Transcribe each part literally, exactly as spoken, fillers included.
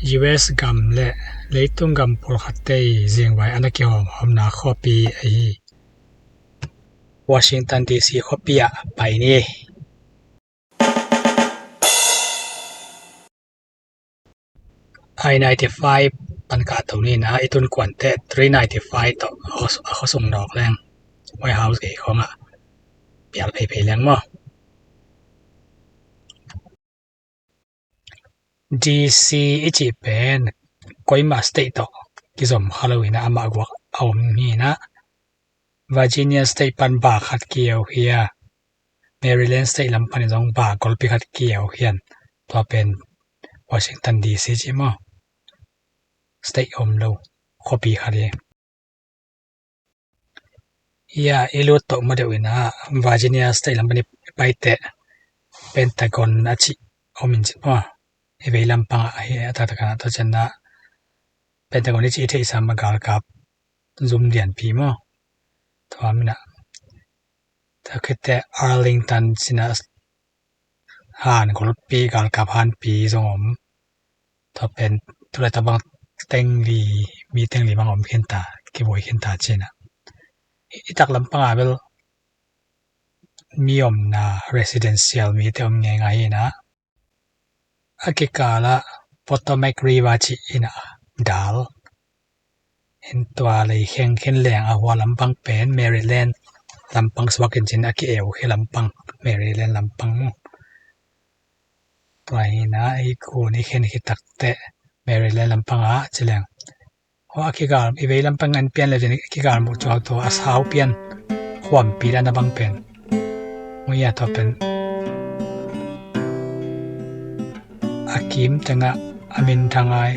U S gam le leitung gam pawlkhatte i zingvai a na kihawmhawmna khuapi ahi Washington D C khuapi ah pai ni. I ninety-five pan kahto ni na, i tun kuante three ninety-five tawh a khuasung nawk leng White House gei khawngah pial pheiphei leng maw. D C i cih pen koima state tawh kizom kha lo hi na, amah guak a om hi na. Virginia state pan bar khat kieu hi a, Maryland state lam panin zong bar golpi khat kieu hi a, tua pen Washington D C cih maw. State om lo khuapi khat hi. Ia i lut tawh ma deuh in a, Virginia state lam pan i paiteh Pentagon a cih om in cih maw. I vei lampang ah hi a, taktak a na tua ciang a Pentagon i cih i theihsa mah galkap zum lianpi maw. Tua min a, tua khitteh Arlington cih na, han golpi, galkap hanpi zong om. Tua pen tulaitak bang tengli, mi tengli bang om khinta, kivui khinta cih na. I tak lampang a bel mi omna residential mite om ngeingai hi na. A kikal ah Potomac River cih in a dal in, tua lei kheng khin leng a hua lampang pen Maryland lampang suak in cin a ki-eu hi lampang, Maryland lampang mu. Tua hi na, i kun i khen khit takteh Maryland lampang ah ci leng, hua a kigal, i vei lampang an pian le cin a kigal muh cuak tua a sau pian khuampi dan a bang pen. Mu ia tua pen a kim tengah a minthangai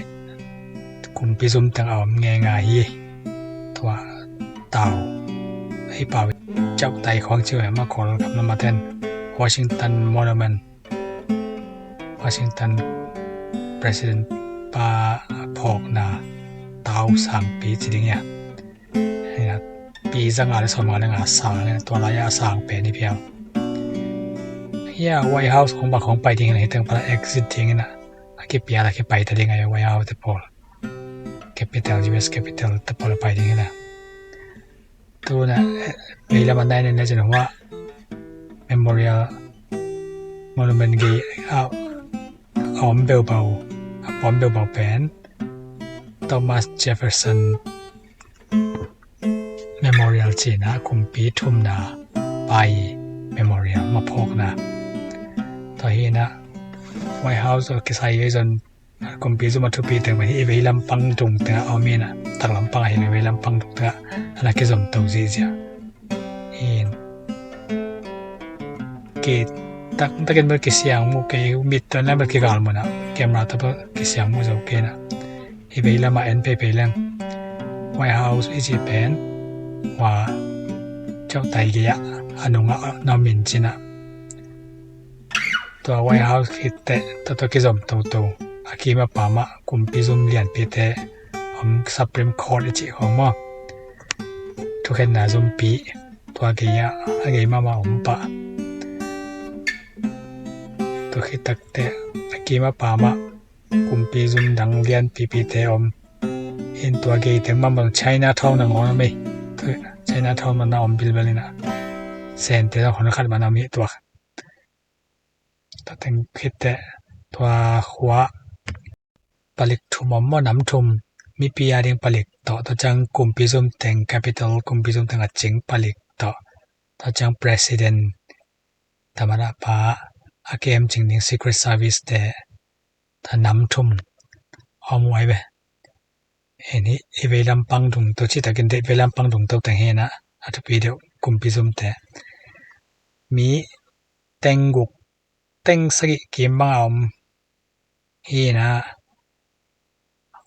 kumpi zum tengah a om ngeingai hi. Tua tau hei pau cauh tai khawng ciu hema kol kam lama ten Washington Monument, Washington President pa phawkna tau sangpi ci ding ia. Pi zanga le sawmnga le nga sang le tua lai a sang pen i piang. Ia White House khong bang khong pai ding hi na, hi teng pala exit ding hi na, a kipial a kipai ta ding a, White House te pawl, Capitol, U S Capitol te pawl a pai ding hi na. Tuna vei lam a nai nen le cin hua Memorial Monument gei a om beubau, a pawm beubau pen Thomas Jefferson Memorial cihna, kumpi thumna pai memorial, maphawkna. Tua hi na White House a kisai ei zon kumpi zum a thupi teng hi, i vei lampang dung tengah a om hi na, tak lampang a hi na, i vei lampang dung tengah a na kizom to zihziah. Hin kei taktakin bel kisiang mu kei, mit tuan lam bel kigal mu na, camera tawh bel kisiang mu zo kei na. I vei lamah en peipei leng White House i cih pen hua cauhtai gei-ah a nungah na om in cin a. Tua White House khitteh tua tawh kizom toto a kim a pamah kumpi zum lianpite om, Supreme Court i cih khawng maw, thukhenna zumpi, tua gei-ah a gei mahmah om pah. Tua khit takteh a kim a pamah kumpi zum dang lianpipite om. Hin tua gei teng mahmah Chinatown nangawn om ei. Chinatown mana om bilbel hi na, Sente zong hon khat mana om hi tua. Tua teng khitteh tua khua palik thum om maw, nam thum, mipi a ding palik tawh, tua ciang kumpi zum teng, capital kumpi zum teng a cing palik tawh, tua ciang president, tamada pa a kem cing ding Secret Service te, tua nam thum om uh ai ve. Hin hi, i vei lampang dung to, citakin deih vei lampang dung to teng hi na, a thupi deuh kumpi zum te. Mi teng guk, teng sagih kim bang a om hi na,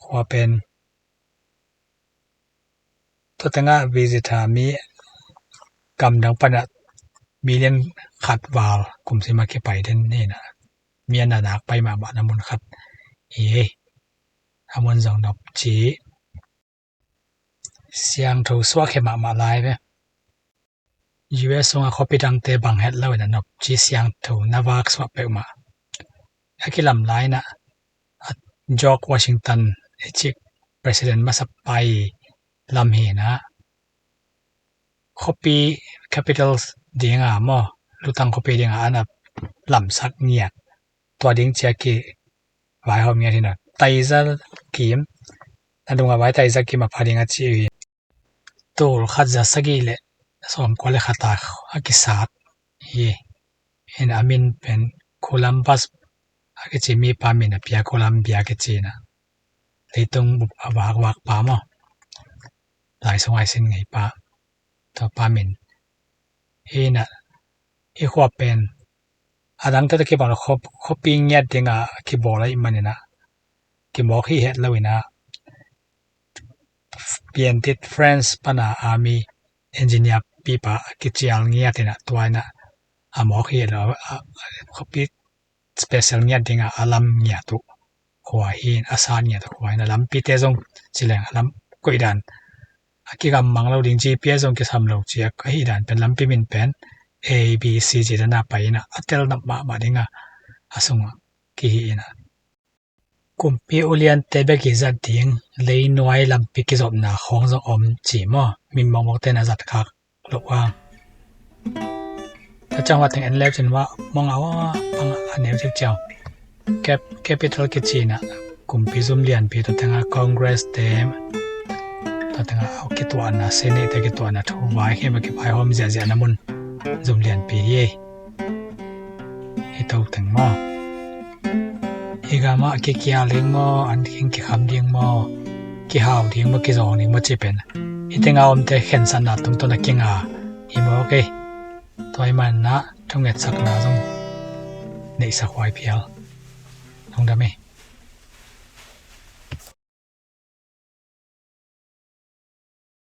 khua pen. Tua tengah visitor mi gamdang panah million khat val kumsima kipai den hi na. Mi a nanak pai mahmah na mun khat hi. A mun zong nopci siangtho suak hi mahmah lai ve. U S sungah khuapi dangte bang het lo in a nopci siangtho na vak suah peuhmah. A kilam lai in a, a George Washington i cih president masa pai lam hi na, khuapi capitals dinga maw, lutang khuapi dinga a na lamsak ngiat, tua ding cia kivaihawm ngiat hi na, taiza kim, na dunga vai taiza kim a pha dinga ci hi. Tul khat za sagih le sawmkua le khat a a kisat hi. Hi na a min pen Columbus a kici mipa min a pia, Columbia kici na, leitung bup a vakvak pa maw, lai sung ai sin ngei pa, tua pa min. Hi na i khua pen a dangte tawh kibang lo, khuapi ngiat dinga kibawl ahih manin a kimawk hi het lo in a, piantit France pana army engineer pipa kicial ngiat in a, tua in a a mawk hi het lo, a, a, khuapi special ngiat dinga a lam ngiat uh khua hi in, a sat ngiat uh khua hi in a, lampite zong ci leng a lam koih dan a kigammang lo ding, G P S zong kisam lo ci a, ahi dan pen lampi min pen A B C ci dan a pai in a, a tel nop mahmah dinga a sungah kihi in a. Kumpi uliante bek i zat ding leinuai lampi kizopna khawng zong om ci maw, mi mawkmawkte na zat khak loh a. Tua ciang hua teng en leu cin mah mawng a, a pang a neu cikciau. Cap-, capital kici na kumpi zum lianpi, tua tengah Congress te, tua tengah a kituahna, Senate te kituahna thu vai khem a kivaihawm ziahziahna mun zum lianpi hi. Hi to teng maw, hi gamah kikial ding maw, an khing kikham ding maw, kihau ding maw, kizawng ding maw ci pen, hi tengah omte khensatna tungtawn a kinga hi maw, kei. Tua hi manah thungetsakna zong neihsak huai phial. Lungdam hi.